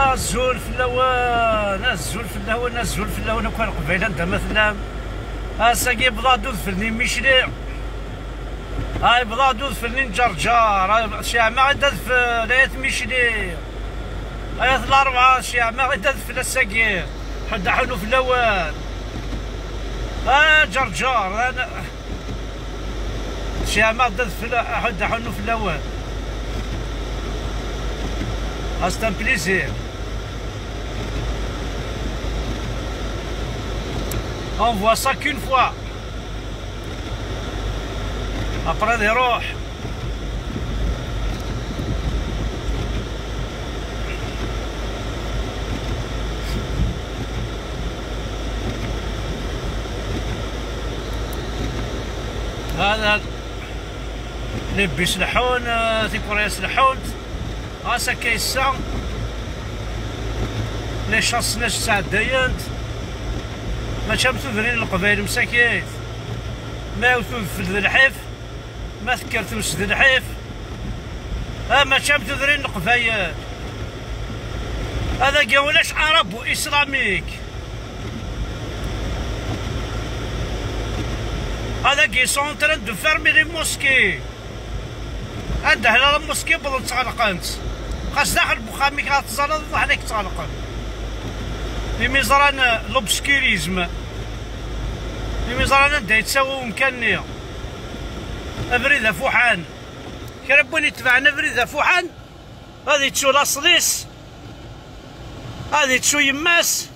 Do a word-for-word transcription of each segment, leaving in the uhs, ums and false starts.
Azul fell-awen, azul fell-awen, azul fell-awen akk a Leqbayel anda ma tellam. Ass-agi yewweḍ-aɣ-d udfel n Micli. Ah, yewweḍ-aɣ-d udfel n Ǧerǧer. Ah, ceɛma i d adfel, ay at Micli. Ay at Larebɛa, ceɛma i d adfel ass-agi. Ḥedd aḥunnu fell-awen. Ah, Ǧerǧer, ah, n-, ceɛma d adfel, ḥedd aḥunnu fell-awen. Ah, c'est un plaisir. On voit ça qu'une fois. Après, ad iruḥ. هذا les bus leḥḥun, eh, tikuriyas leḥḥunt. Ɣas akka yessa, les chances neige sɛeddayent. Mačči am tudrin n Leqbayel msakit. Ma iwet udfel d lḥif, ma tekker tmes d lḥif. Ah, mačči am tudrin n Leqbayel. Adagi ulac arabu islamik. Adagi, ils sont en train de fermer les mosquées. Anda hla la mosquée wwḍent ɣelqent. Xas daxel n uxxam-ik ad teẓriḍ, aḥna k-ttɣelqen. Imi ẓran, eh, l'obscurisme. Imi ẓran anda yettawi umkan-nni. Abrid afuḥan. Kra n win itebɛen abrid afuḥan, ad yettu laṣel-is, ad yettu yemma-s,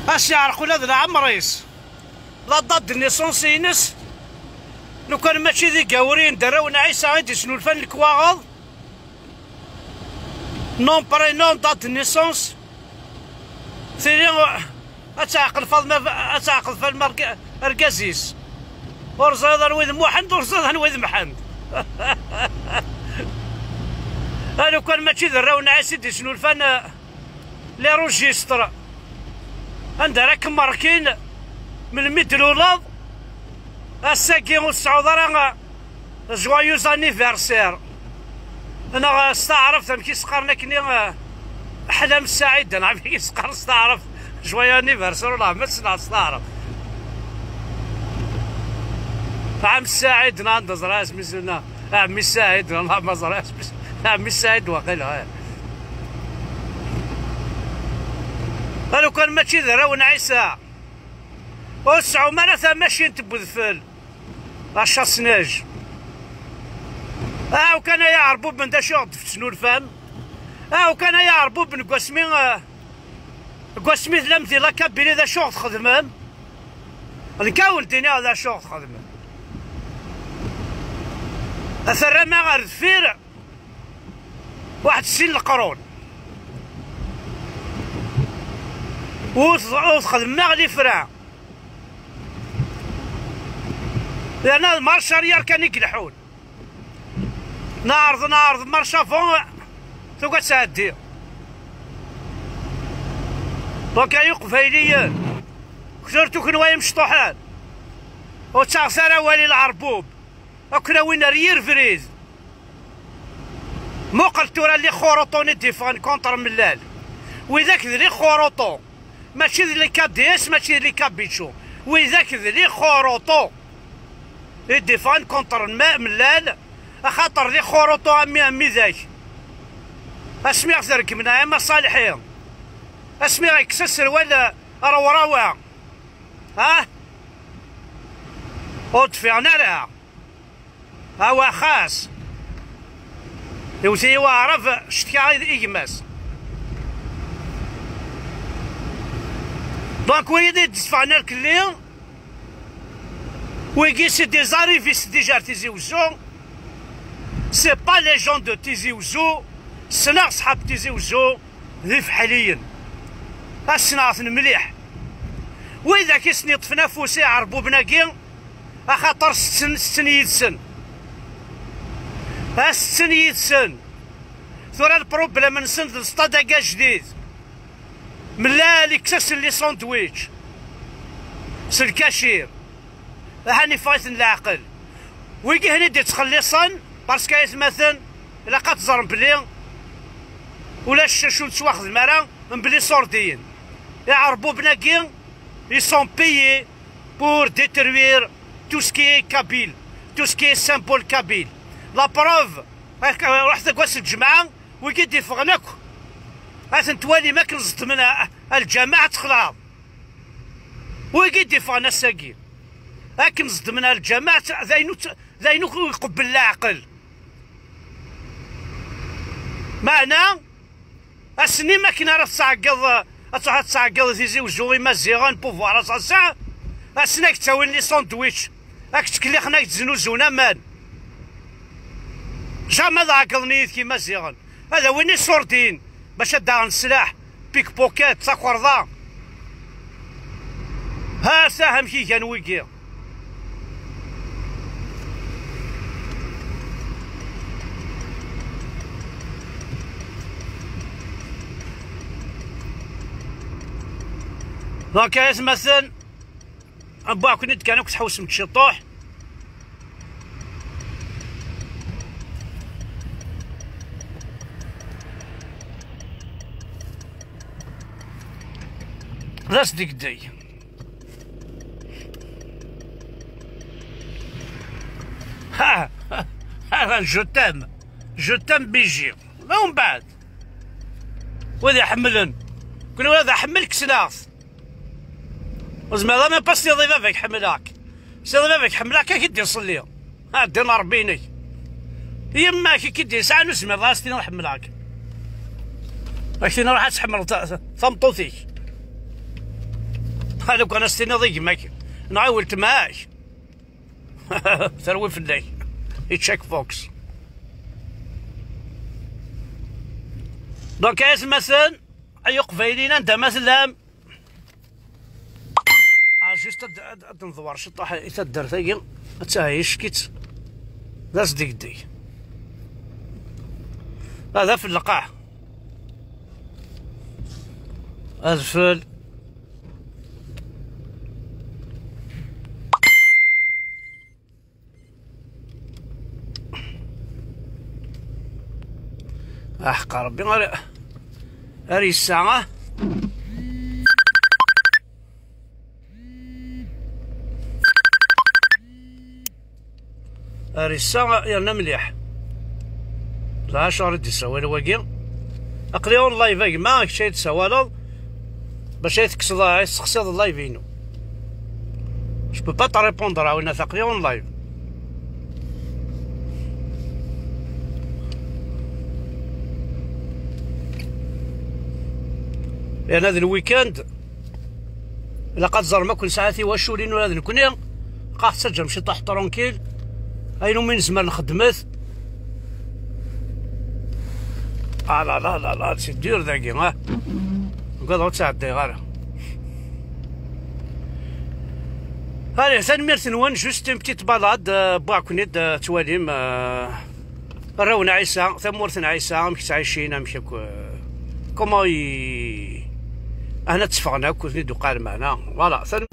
ad s-yeɛreq ula d leɛmer-is. La date de naissance-ines, lukan mačči d igawriyen d arraw n Ɛisa i d-isnulfan lekwaɣeḍ, nom, prénom, date de naissance, tili ad teɛqel Faḍma, ad teɛqel Faḍma arga-, argaz-is. Ur ẓriɣ anwa i d Muḥend, ur ẓriɣ anwa i d Mḥend. A lukan mačči d arraw n Ɛisa i d-isnulfan, eh, les registres. Anda ara kem-merkin melmi d-luleḍ, ass-agi ur tesɛuḍ ara joyeux anniversaire. Neɣ s taɛrabt amek i s-qqaren akkenni, eh, ḥlam ssaɛid, neɣ amek i s-qqaren s taɛrabt, joyeux anniversaire, ula ma ssneɣ s taɛrabt. Ɛam ssaɛid, neɣ anda ẓriɣ asmi s-, neɣ ɛemmi ssaɛid, neɣ ma ẓriɣ asmi s-, ɛemmi ssaɛid waqila, eh. A lukan mačči d arraw n Ɛisa, ur tesɛum ara tamacint n wedfel. Acu asnaj. Aw kan ay aɛerbuben, d acu i ɣ-d-tesnulfam? Aw kan ay aɛerbuben, deg wasmi, eh, deg wasmi tellam di la Kabylie, d acu i ɣ-txedmem? Nekk a wen-d-iniɣ d acu i ɣ-txedmem. A terram ar deffir waḥed sin leqrun. Ur t-, ur txedmem ara les freins. Yerna d marche arrière kan i ileḥḥun. Neɛreḍ, neɛreḍ marche avant, tugi ad tɛeddi. Donc ay iqbayliyen, surtout kenwi imecṭuḥen, ur ttaɣet ara awal i leɛrbub. Ad ken-awin ar yir brid. Muqel tura les Khoroton i d-iffɣen contre Mellal. Widak d les Khoroton. Mačči d les K D S, mačči d les Kabicho. Widak d les Khoroton i d-iffɣen contre ma-, Mellal, axaṭer les Khoroton am, am widak. Asmi ɣ-t-regmen Ɛima Ṣaliḥi, asmi ɣ-yekkes aserwal, eh, rawrawa, ah, ur d-fiɣen ara. Awa xas. Iwet-iyi waɛrab, cetkaɣ i, i gma-s. Donc, wid i d-itteffɣen ar kelli, wigi c'est des arrivistes déjà ar Tizi Wezzu. C'est pas les gens de Tizi Wezzu. Ssneɣ ṣḥab Tizi Wezzu d ifeḥliyen. Ad ssneɣ-ten mliḥ. Widak i sen-yeṭṭfen afus i iɛerbuben-agi, axaṭer setten, setten yid-sen. A setten yid-sen. Tura lproblem-nsen d lsṭad-agi ajdid. Mellal ikkes-asen les sandwichs s lkacir. Ahan iffeɣ-iten leɛqel. Wigi hen i d-ittxelliṣen, parce que aytmaten, ilaq ad teẓrem belli Ulac acu nettwaxdem ara mebla iṣurdiyen. Iɛerbuben-agi, ils sont payés pour détruire tout ce qui est kabyle, tout ce qui est symbole kabyle. La preuve, ruḥet deg wass n lǧemɛa, wigi d-iffɣen akk. Ad ten-twalim akken ẓeddmen a, a lǧameɛ, ad txelɛeḍ. Wigi d-iffɣen ass-agi, akken ẓeddmen a lǧameɛ, d ayen ur tt-, d ayen ur iqebbel leɛqel. Meɛna, ass-nni, ma akken ara tettɛeggiḍ, ad truḥ ad tettɛeggiḍ i Tizi Wezzu, Imaziɣen, pouvoir assassin, ass-nni ad k-ttawin les sandwichs, ad k-ttkellixen, ad k-d-znuzzun aman. Jamais ad ɛeggḍen yid-k Imaziɣen. Ad awin iṣurdiyen bac ad d-aɣen sslaḥ, pickpocket, takerḍa. Ha-t-ah amek i gan wigi. Donc, ay atmaten, abbuɛken-id kan akk tḥewsem-d ciṭuḥ. D asdegdeg. Ha, ha, ha, je t'aime. Je t'aime, B G. Ma umbeɛd, wid iḥemmlen. Kul wid iḥemmel, kksen-aɣ-t. Ur zmireḍ ara pas tiḍ i baba-k ḥemmleɣ-k. Tiḍ i baba-k ḥemmleɣ-k, ad k-id-iṣelli. Ha, ddin Ṛebbi-inek. Yemma-k i k-id-yesɛan, ur zmireḍ ara s-tiniḍ ḥemmleɣ-k. Ad k-tini ruḥ ad tḥemmleḍ ta-, ta-, tameṭṭut-ik. Ha, lukan ad s-tiniḍ i gma-k neɣ i weltma-k. Terwi fell-ak. I check box. Donc, ay atmaten, ay iqbayliyen, anda ma tellam. Ah, juste ad, ad, ad nḍewwer ciṭuḥ i taddart-agi. Ad tahi icek-itt. D asdegdeg. Ah, d afelleqaḥ. Adfel. Aḥeqqa Rebbi ar, ar yesɛa. Ar ass-a yerna mliḥ. D acu ara d-isawal wagi? Aql-i en live a gma, kečč ay d-tessawaleḍ bac ay tekkseḍ, ay tessexsiḍ live-inu. Je peux pas te répondre, a winat, aql-i en live. Yerna d lwikand. Ilaq ad ẓrem akk nesɛa tiwaculin ula d nekni. Qa tettaǧǧam ciṭuḥ tranquille. Ayen umi nezmer nxeddmet. Ah là là là là, c'est dur dagi, ah. Ugadeɣ ur ttɛeddayeɣ ara. Allez, tanemmirt-nwen, juste une petite balade, euh, wwiɣ-ken-id, euh, twalim, euh, arraw n Ɛisa, tamurt n Ɛisa, amek ttɛicin, amek akk, euh, comment i, ahna tteffɣen akk, ur ten-id-uqal meɛna. Voilà, tanemmirt.